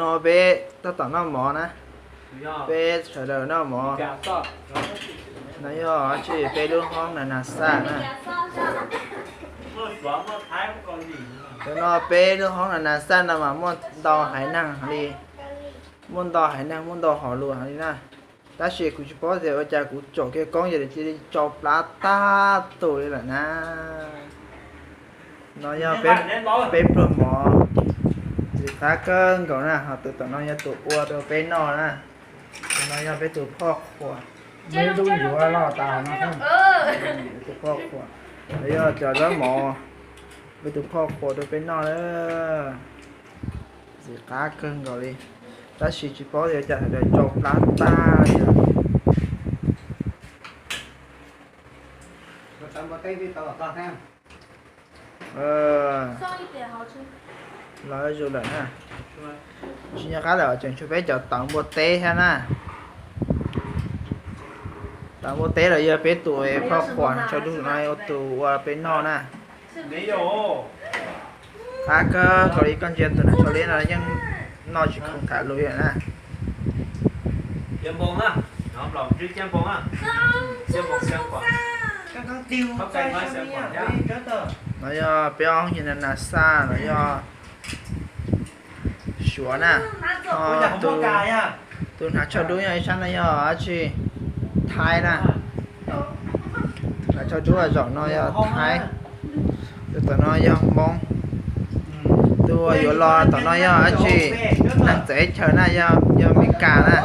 No peb tab tom noj mov na, peb sawv daws noj mov. No yog tsis peb lub hoob na na xaj na. Tus no peb lub hoob na na xaj no mas muaj ntau haiv neeg li, muaj ntau haiv neeg, muaj ntau hom lus li na. Tab sis kuv tsis paub tias ua cas kuv tsom kiag koob yog cia li tsau plab tag tus li lawm na. No yog peb pluag mov, ntxim qab kawg nkaus na. Ho tus tom no yog tus ua rau peb noj na. Tus no yog peb tus phoj qhuas. Tus phoj qhuas, no yog cov zaub mov, peb tus phoj qhuas rau peb noj na. Ntxim qab kawg nkaus li, tab sis tsis paub tias cas sawv daws tsau plab tag li. Los zuj lawm na. Tsis nyob qab lawm tseem tshuav peb cov tawv npua teb thiab na. Tawv npua teb los yog peb tus phoj qhuas, tsau dub no ua tus ua peb noj na. Qab kawg nkaus li, koj ntsia tus hnav tsau dub no yeej noj tsis khoom tham lus li na. No yog peb ob hoob na na xaj, no yog Suav na. Ho tus hnav tsau dub nyob ib sab no yog dab tsi? Thaib na. Hnav tsau dub zaum no yog Thaib. Tus tom no yog Hmoob. Tus uas yuav los tom no yog dab tsi? Neeg txawv teb chaws na, yog Meskas na.